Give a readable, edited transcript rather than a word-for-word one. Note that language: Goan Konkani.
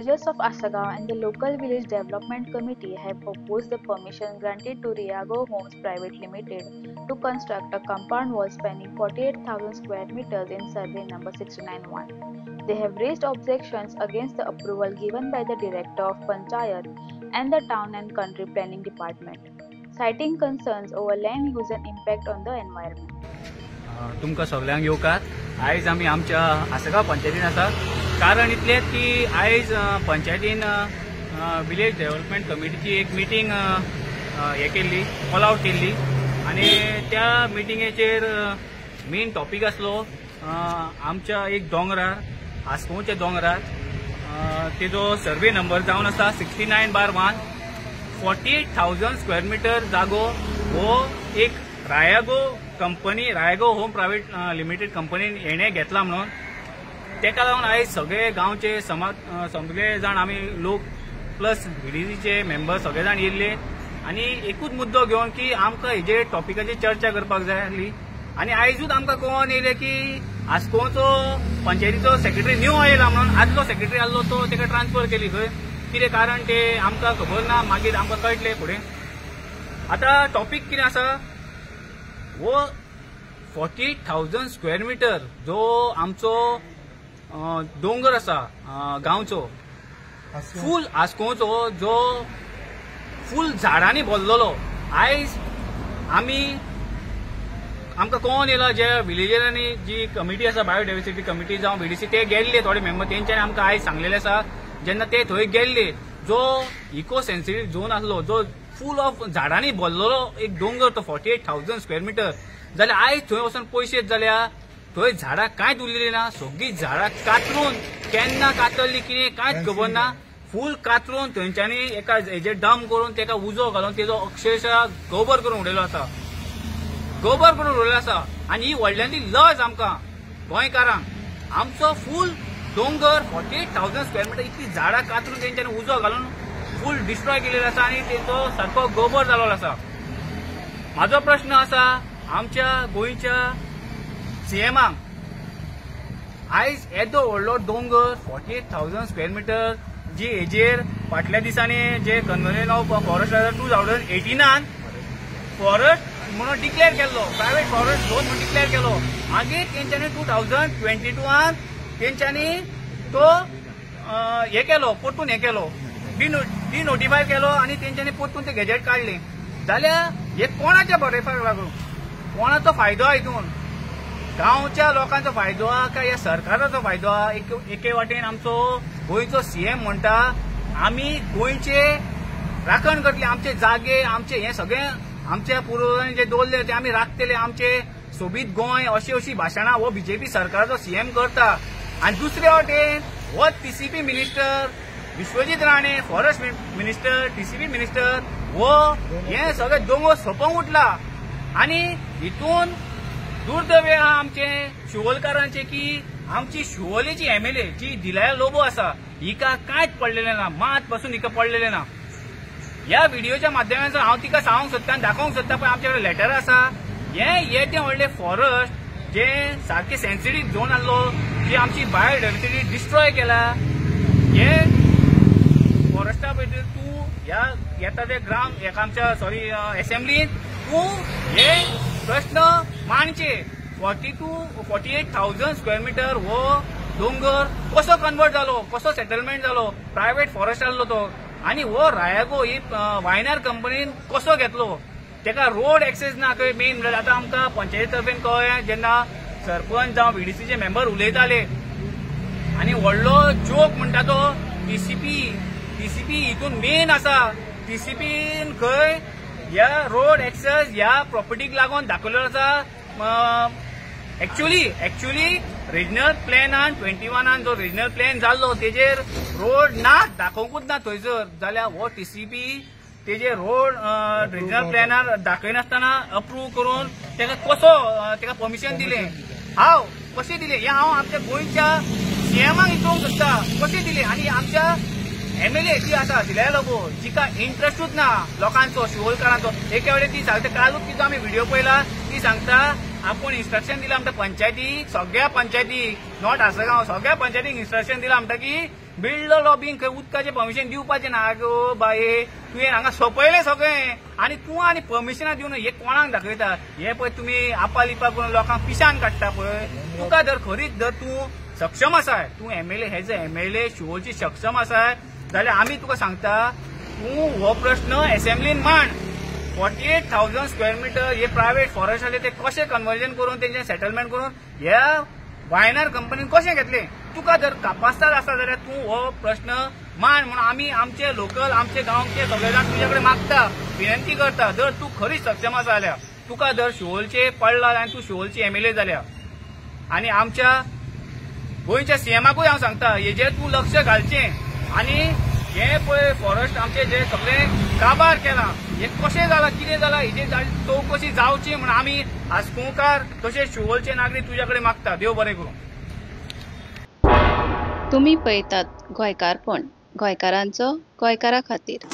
villagers of Assagao and the local village development committee have opposed the permission granted to Riago Homes Private Limited to construct a compound wall spanning 48,000 square meters in survey number 691. They have raised objections against the approval given by the Director of Panchayat and the Town and Country Planning Department, citing concerns over land use and impact on the environment. तुमकां सगळ्यांक येवकार. आयज आमी आमच्या आसगांव पंचायतीन आसा. कारण इतलें की आयज पंचायतीन विलेज डेव्हलपमेंट कमिटीची एक मिटींग हे केल्ली, कॉल आवट केल्ली आनी त्या मिटिंगेचेर मेन टॉपीक आसलो आमच्या एक दोंगरार, आसगांवच्या दोंगरार, तेजो सर्वे नंबर जावन आसा 69/1, 48,000 स्क्वेअर मिटर जागो हो एक Rayago company, Rayago home private limited कंपनीन हेणे घेतला म्हणून तेका लागून आयज सगळे गांवचे समाज, सगळे जाण आमी लोक प्लस व्हीडीसीचे मेंबर सगळे जाण येयल्ले आनी एकूच मुद्दो घेवन की आमकां हेजे टॉपिकाचेर चर्चा करपाक जाय आसली. आनी आयजूच आमकां कळोन येयलें की आसगांवचो पंचायतीचो सेक्रेटरी न्यू आयला म्हणून, आदलो सेक्रेटरी आसलो तो तेका ट्रान्सफर केली खंय, कितें कारण तें आमकां खबर ना, मागीर आमकां कळटलें फुडें. आतां टॉपीक कितें आसा, हो 48,000 स्क्वेअर मिटर जो आमचो दोंगर आसा गांवचो, फूल आसगांवचो, जो फूल झाडांनी भरलेलो. आयज आमी आमकां कळोन येयला जे विलेजरांनी जी कमिटी आसा, बायोडायवर्सिटी कमिटी जावं व्हीडीसी, ते गेल्ले थोडे मेंबर, तेंच्यांनी आमकां आयज सांगलेले आसा. जेन्ना ते थंय गेल्ले, जो इको सेन्सिटीव झोन आसलो, जो फूल ऑफ झाडांनी भरलेलो एक दोंगर तो 48,000 स्क्वेअर मिटर, जाल्यार आयज थंय वचून पयशेत जाल्यार थंय झाडां कांयच उरलेली ना. सगळीं झाडां कातरून, केन्ना कातरली कितें कांयच खबर ना, फूल कातरून थंयच्यांनी एका हेजेर डंप करून तेका उजो घालून तेजो अक्षरशः गोबर करून उडयलो आसा, गोबर करून उडयलो आसा. आनी ही व्हडल्यांतली लज आमकां गोंयकारांक, आमचो फूल दोंगर 48,000 स्क्वेअर मिटर इतली झाडां कातरून तेंच्यांनी उजो घालून फूल डिस्ट्रॉय केलेलो आसा आनी तेचो सारको गोबर जाल्लो आसा. म्हाजो प्रश्न आसा आमच्या गोंयच्या सीएमाक, आयज येदो व्हडलो दोंगर 48,000 स्क्वेअर मिटर जी हेजेर फाटल्या दिसांनी जे कन्वर्जन ऑफ फॉरेस्ट 2018 फॉरेस्ट म्हणून डिक्लेअर केल्लो, प्रायव्हेट फॉरेस्ट झोन म्हणून डिक्लेअर केलो, मागीर तेंच्यांनी 2022 तेंच्यांनी तो हे केलो, परतून हे केलो, डिनोटिफाय केलो आनी तेंच्यांनी परतून ते गॅजेट काडले. जाल्यार हे कोणाच्या बरेपाक लागून, कोणाचो फायदो आहा हितून, गांवच्या लोकांचो फायदो आहा काय ह्या सरकाराचो फायदो आहा? एके वाटेन आमचो गोंयचो सीएम म्हणटा आमी गोंयचे राखण करतले, आमचे जागे, आमचे हे सगळे आमच्या पुर्वजांनी जे दवरले ते आमी राखतले, आमचे सोबीत गोंय, अशी अशी भाशणां हो बीजेपी सरकाराचो सीएम करता. आनी दुसरे वाटेन हो TCP minister Vishwajit Rane, forest minister, TCP minister, हो हे सगळे दोंगर सोंपोवंक उठला. आनी हितून दुर्दैव आहा आमचे शिवोलकारांचे की आमची शिवोलेची एमएलए जी दिलाया लोबो आसा, हिका कांयच पडलेलें ना, मात पासून हिका पडलेलें ना. ह्या व्हिडिओच्या माध्यमांतल्यान हांव तिका सांगूंक सोदता आनी दाखोवंक सोदता, पळय आमचे कडेन लेटर आसा. हें येदें व्हडलें फॉरेस्ट जे सारकें सेन्सिटीव झोन आसलो, जी आमची बायोडायवर्सिटी डिस्ट्रॉय केला, हे फॉरेस्टा पयलीं तूं ह्या येता ते ग्राम हेका आमच्या सॉरी एसेंब्लीन तूं हे प्रश्न मांडचे. 48,000 स्क्वेअर मिटर हो दोंगर कसो कन्वर्ट जालो, कसो सेटलमेंट जालो, प्रायव्हेट फॉरेस्ट आसलो तो, आनी हो रायागो ही वायनार कंपनीन कसो घेतलो, तेका रोड एक्सेस ना खंय. मेन म्हणल्यार आतां आमकां पंचायती तर्फेन कळ्ळें, जेन्ना सरपंच जावं व्हीडीसीचे मेंबर उलयताले, आनी व्हडलो जोक म्हणटा तो टीसीपी हितून मेन आसा. टीसीपीन खंय ह्या रोड एक्सेस ह्या प्रॉपर्टीक लागून दाखयलेलो आसा. एक्च्युअली रिजनल प्लॅनान 21 जो रिजनल प्लॅन जाल्लो तेजेर रोड ना, दाखोवंकूच ना थंयसर. जाल्यार हो टीसीपी तेजे रोड रिजनल प्लॅनार दाखयनासतना अप्रूव करून तेका कसो तेका परमिशन दिलें, हांव कशें दिलें हें हांव आमच्या गोंयच्या सीएमाक विचारूंक सोदता, कशें दिलें. आनी आमच्या एमएलए जी आसा दिलाया लोबो, जिका इंट्रस्टूच ना लोकांचो, शिवोलकारांचो, एके वेळेर ती सांगता, कालूच तिचो आमी व्हिडिओ पळयला, ती सांगता आपूण इन्स्ट्रक्शन दिलां म्हणटा पंचायतीक, सगळ्या पंचायतीक, not Assagao, सगळ्या पंचायतीक इन्स्ट्रक्शन दिलां म्हणटा की बिल्डर लॉबींग खंय उदकाचें परमिशन दिवपाचें ना. आगो बाये, तुवें हांगा सोंपयलें सगळें आनी तूं आनी परमिशनां दिवन हे कोणाक दाखयता? हे पळय तुमी आपा लिपा करून लोकांक पिशान काडटा पळय. तुका जर खरीच जर तूं सक्षम आसाय, तूं एमएलए हेज एमएलए शिवोलची सक्षम आसाय जाल्यार आमी तुका सांगता, तूं हो प्रश्न एसेंब्लीन मांड. 48,000 स्क्वेअर मिटर हे प्रायव्हेट फॉरेस्ट आसले ते कशें कन्वर्जन करून तेंचे सेटलमेंट करून ह्या वायनार कंपनीन कशें घेतलें? तुका जर कापास्ताद आसा जाल्यार तूं हो प्रश्न मांड म्हणून आमी आमचे लोकल आमचे गांवचे सगळे जाण तुजे कडेन मागता, विनंती करता. जर तूं खरीच सक्षम आसा जाल्यार, तुका जर शिवोलचे पडला आनी तूं शिवोलची एमएलए जाल्या, आनी आमच्या गोंयच्या सीएमाकूय हांव सांगता, हेजेर तूं लक्ष घालचें आनी हे पळय फॉरेस्ट आमचे जे सगळे काबार केला हे कशें जालां कितें जालां हेजेर चवकशी जावची म्हूण आमी आसगांवकार तशेंच शिवोलचे नागरीक तुज्या कडेन मागता. देव बरें करूं. तुमी पळयतात गोंयकारपण, गोंयकारांचो गोंयकारा खातीर.